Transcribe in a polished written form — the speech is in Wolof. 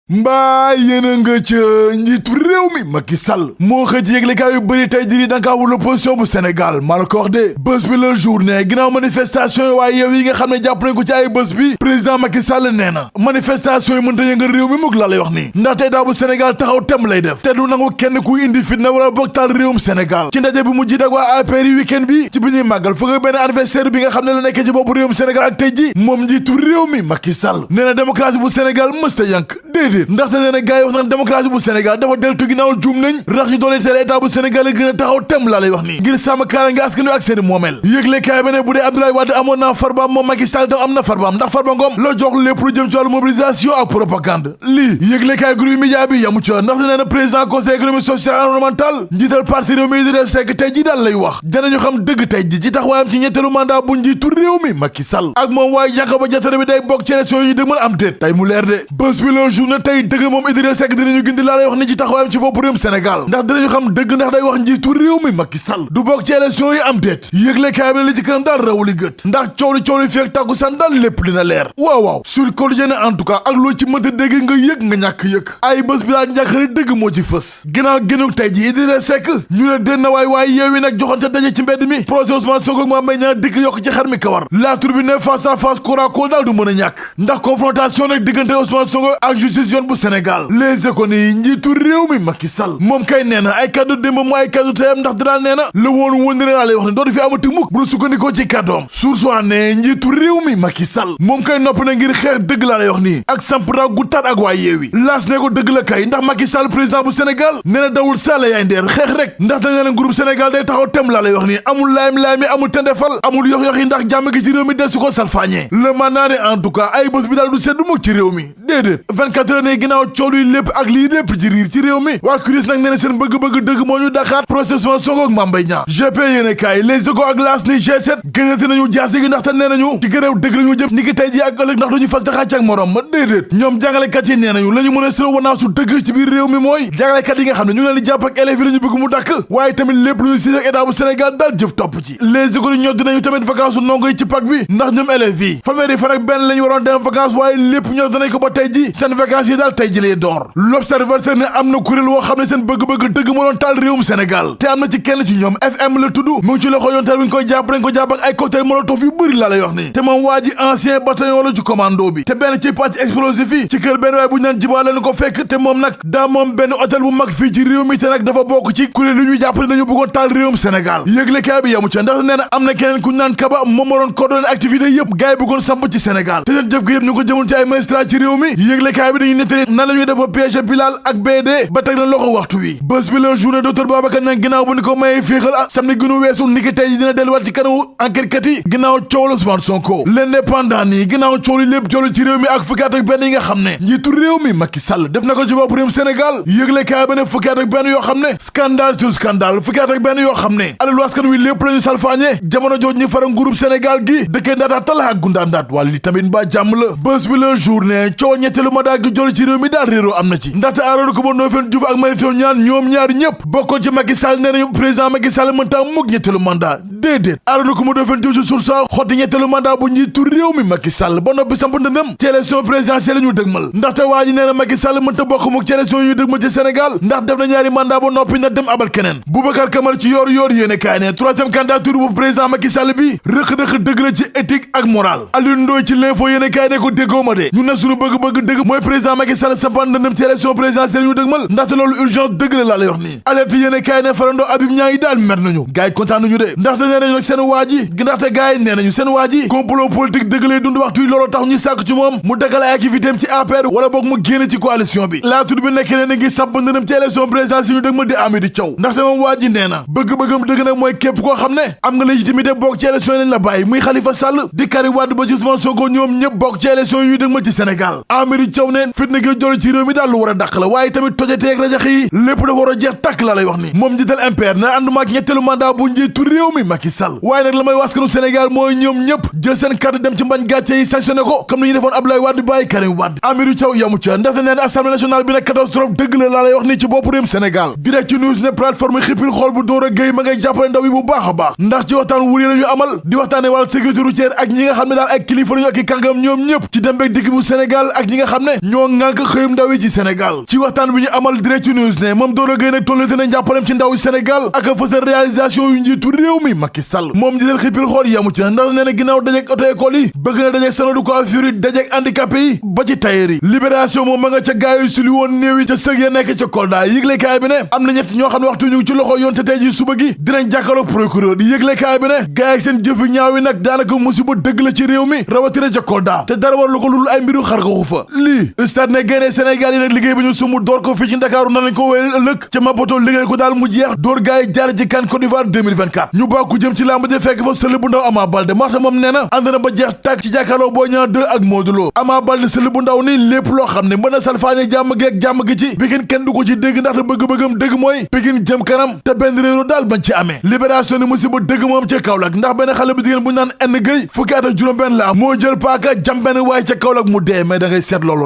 mbaa yéena nga ca njiitu réew mi Macky Sall moo xëy ci yëglekaay yu bëri tey jii dankaa wu l'opposition bu Sénégal maa la ko wax de bés bi la journée ginnaaw manifestation yi waaye yow yi nga xam ne jàpp nañ ko ci ay bés bi président Macky Sall nee na manifestation yi mënta yëngal réew mi mukk laa lay wax nii ndaxte état bu Sénégal taxaw tem lay def te du nangu kenn kuy indi fitna wala boog taal réewum Sénégal ci ndaje bi mu jiit ak waa APR yi week-end bi ci bi ñuy màggal fukk benn anniversaire bi nga xam ne la nekkee ci boppu réewum Sénégal ak tey ji moom njiitu réew mi Macky Sall nee na démocratie bu Sénégal mësta yank déedéet ndaxte nee na gars yi wax naan démocratie bu Sénégal dafa deltu ginnaaw juum nañ rax ñu doole teel état bu Sénégal yi gën a taxaw tem laa lay wax nii ngir sàmm kaaraange askan wi ak seeni moomeel yëgle kaay ba ne bu dee Abdoulaye Wade amoon naa farbaam moom Macky Sall tam am na farbaam ndax Farba Ngom la jox lépp lu jëm ci wàllu mobilisation ak propagande lii yëgle kaay groupe média bi yamu ca ndaxte nee na président conseil économique social et environnemental njiital parti réew mi Idrissa Seck tey ji daal lay wax danañu xam dëgg tey ji ci taxawaayam ci ñetteelu mandat bu njiitu réew mi Macky Sall ak moom waaye Yankhoba Diattara bi day bokk ci élection yi dëgmal am déet tey mu leer de bés bi la journée tey dëgg moom Idrissa Seck dinañu gindi laa lay wax ni ci taxawaayam ci bopp réewum Sénégal ndax dinañu xam dëgg ndax day wax njiitu réew mi Macky Sall du bokk ci élection yi am déet yëgle kaay bi li ci kanam daal rawuli gët ndax coow li feek tàggu san daal lépp dina leer waaw sur quotidien en tout cas ak loo ci mënta dégg nga yëg nga ñàkk yëg ay bés bi daal njàkkari dëgg moo ci fës ginnaaw génnuk tey ji Idrissa Seck ñu ne den na waay yeewi nag joxante daje ci mbedd mi projet Ousmane Sonko ak Mame Mbaye Niang dikk yokk ci xar mi kawar la tribune ne face à face coup à coup daal du mën a ñàkk ndax confrontation nag diggante Ousmane Sonko ak justice yoon bu Sénégal les économies njiitu réew mi Macky Sall moom kay nee na ay kaddu démb mu ay kaddu teyam ndax daal nee na la woon wëndëre laa lay wax ne dootu fi amati mukk bu sukkandikoo ci kàddoom sursoi ne njiitu réew mi Macky Sall moom kay noppi na ngir xeex dëgg laa lay wax nii ak samp raw gu tat ak waa yeewi laas ne ko dëgg la kay ndax Macky Sall président bu Sénégal nee na dawul sàlla yaay ndeer xeex rek ndax dañ leen groupe Sénégal day taxaw tem laa lay wax nii amul laayam-laayam yi amul tendefal amul yox-yox yi ndax jàmm gi ci réew mi des su ko salfaañee le mandat ne en tout cas ay bés bi daal du seddu mukk ci réew mi déedéet 24 heures ne ginnaaw coow yi lépp ak lii lépp ci riir ci réew mi waa CUDIS nag nee na seen bëgg-bëgg dëgg moo ñu dakaat procès Sonko ak Mame Mbaye Niang GP yéene kaay les échos ak laas ni G7 gënati nañu jaasi gi ndaxte nee nañu ci gërëw dëgg la ñu jëm ni ki tey ji ak ëllëg ndax duñu fas daxaaj ak morom ma déedéet ñoom jàngalekat yi nee nañu la ñu mën a sëro wanaaw su dëgg ci biir réew mi mooy jàngalekat yi nga xam ne ñu ngi leen di jàpp ak élèves yi la ñu bëgg mu dakk waaye tamit lépp lu ñu siis ak état bu Sénégal daal jëf topp ci les écoles yi ñoo dinañu tamit vacances su ndongo yi ci PAK bi ndax ñoom élèves yi fanweeri fan ak benn la ñu waroon dem vacances waaye lépp ñoo dinañ ko ba tey ji seen vacances yi daal tey ji lay door l'observateur ne am na kuréel woo xam ne seen bëgg-bëgg dëgg moo doon taal réewum Sénégal te am na ci kenn ci ñoom FM la tudd mu ngi ci loxo yoon tel bi ñu koy jàpp dañ ko jàpp ak ay cocktail molotov yu bëri laa lay wax ni te moom waa ji ancien bataillon la ci commando bi te benn ci pàcc explosif yi ci kër benn waaye bu ñu naan jibaa leen ko fekk te moom nag daa moom benn hôtel bu mag fii ci réew mi te nag dafa bokk ci kuréel lu ñuy jàpp ne dañu bëggoon taal réewum Sénégal yëgle kaay bi yamu ca ndax nee na am na keneen ku ñu naan Kaba moom moo doon coordonné activité yëpp gars yi bëggoon samp ci Sénégal te seen jëf gi yëpp ñu ko jëmoon ci ay magistrat ci réew mi yëgle kaay bi dañuy nettali nan la ñuy def ba piège Bilal ak BD ba teg na loxo waxtu wi bés bi la journée docteur Babacar Niang ginnaaw bu ni ko mayee féexal samedi gënu weesu niki tey dina delluwaat ci kanamu enquête kat yi ginnaaw coow la Ousmane Sonko l'indépendant nii ginnaaw coow li lépp coow ci réew mi ak fukki at ak benn yi nga xam ne njiitu réew mi Macky Sall def na ko ci bopp réewum Sénégal yëgle kaay ba ne fukki at ak benn yoo xam ne scandale sur scandale fukki at ak benn yoo xam ne alalu askan wi lépp la ñu salfaañe jamono jooj ñi faram groupe Sénégal gi dëkkee ndaataa tala ak gundaandaat wàll li tamit mbaa jàmm la bés bi la journée coow ñetteelu mandat gi jol ci réew mi daal réeroo am na ci ndaxte Arona Coumba Ndoffène Diouf ak Mary Teuw Niane ñoom ñaari ñëpp bokkoon ci Macky Sall nee nañu président Macky Sall mënta mukk ñetteelu mandat déedéet Arona Coumba Ndoffène Diouf ci sursa xotti ñetteelu mandat bu njiitu réew mi Macky Sall ba noppi samp ndëndëm ci élection présidentielle ñu dëgmal ndaxte waa ji nee na Macky Sall mënta bokk mukk ci élection yu dëgmal ci Sénégal ndax def na ñaari mandat ba noppi na dem abal keneen Boubacar Camara ci yoor yéene kaay ne troisième candidature bu président Macky Sall bi rëq-rëq dëgg la ci éthique ak moral Alioune Ndoye ci l'info yéene kaay ne ko déggoo ma de ñu ne suñu bëgg-bëgg dëgg mooy président Macky Sall sampan ndëndëm ci élection présidentielle ñu dëgmal ndaxte loolu urgence dëgg la laa lay wax nii alerte yéene kaay ne farandoo Habib Niang yi daal mer nañu gars yi kontaan nañu de ndaxte nee nañu nag seen waa ji ndaxte gars yi nee nañu seen waa ji complot politique dëgg lay dund waxtu yi loolu tax ñu sàkk ci moom mu dagal ay activité am ci APR wala boog mu génn ci coalition bi laa tudd bi nekk ne na ngi samp ndëndëm ci élection présidentielle ñu dëgmal di Amady Thiaw ndaxte moom waa ji nee na bëgg-bëggam dëgg nag mooy képp koo xam ne am nga légitimité bokk ci élection yi lañ la bàyyi muy Khalifa Sall di Karim Wade ba ci Ousmane Sonko ñoom ñëpp bokk ci élection yi ñuy dëgmal ci Sénégal Amady Thiaw ne fitna gi jol ci réew mi daal lu war a dàq la waaye tamit tojateeg rajax yi lépp dafa war a jeex tàkk laa lay wax ni moom njiital MPR na ànduma ak ñetteelu mandat bu njiitu réew mi Macky Sall waaye nag la may waskanu Sénégal mooy ñoom ñëpp jël seen carte dem ci mbañ gàcce yi sanctionné ko comme ni ñu defoon Abdoulaye Wade bàyyi Karim Wade Amady Thiaw yamu ca ndaxte nee na assemblée nationale bi nag catastrophe dëgg la laa lay wax ni ci bopp réewum Sénégal direct ci news ne plateforme xippil xool bu door a géy ma ngay jàppale ndaw yi bu baax a baax ndax ci waxtaan wuri la ñu amal di waxtaane wàllu sécurité routière ak ñi nga xam ne daal ay kilifa lañu ak i kàngam ñoom ñëpp ci dem beeg dikk bu Sénégal ak ñi nga xam ne ñoo ngànk xëyum ndaw yi ci Sénégal ci waxtaan bi ñu amal Direct News ne Mame Doro Gueye nag tollate na njàppalem ci ndaw Sénégal ak fësal réalisation yu njiitu réew mi Macky Sall moom njiital xippil xool yamu ci ndax nee na ginnaaw dajek auto école yi bëgg na dajek salon de coiffure yi dajek handicapé yi ba ci tailleur yi libération moom ma nga ca gaayu suli woon néew yi ca sëg ya nekk ca Kolda yëglekaay bi ne am na ñett ñoo xam ne waxtu ñu ci loxo yoon te tey ji suba gi dinañ jàkkaarloo procureur di yëglekaay bi ne gaay ak seen jëfi ñaaw yi nag daanaka musiba dëgg la ci réew mi rawatina ca Kolda te dara war lu ko lul ay mbiru xarxaxu fa lii stade ne gaynde Sénégal yi nag liggéey bi ñu sumb door ko fii ci Ndakaaru na lañ ko wéyal ëllëg ca Maputo liggéey ko daal mu jeex door gaay jaar ci CAN Côte d'Ivoire 2024 ñu bàkku jëm ci làmb ji fekk fa sël bu ndaw Ama Baldé Marta moom nee na ànd na ba jeex tàkk ci jàkkaarloo Boy Niang 2 ak Modou Lo Ama Baldé sël bu ndaw ni lépp loo xam ne mën a salfaañe jàmm gi ak jàmm gi ci Pikine kenn du ko ci dégg ndaxte bëgg-bëggam dëgg mooy Pikine jëm kanam te benn réeru daal bañ ci amee libération ni musiba dëgg moom ca Kaolack ndax benn xale bu jigéen bu ñu naan enn Gueye fukki at ak juróom benn la moo jël paaka jam benn waaye ca Kaolack mu dee mais da ngay seet loolu rek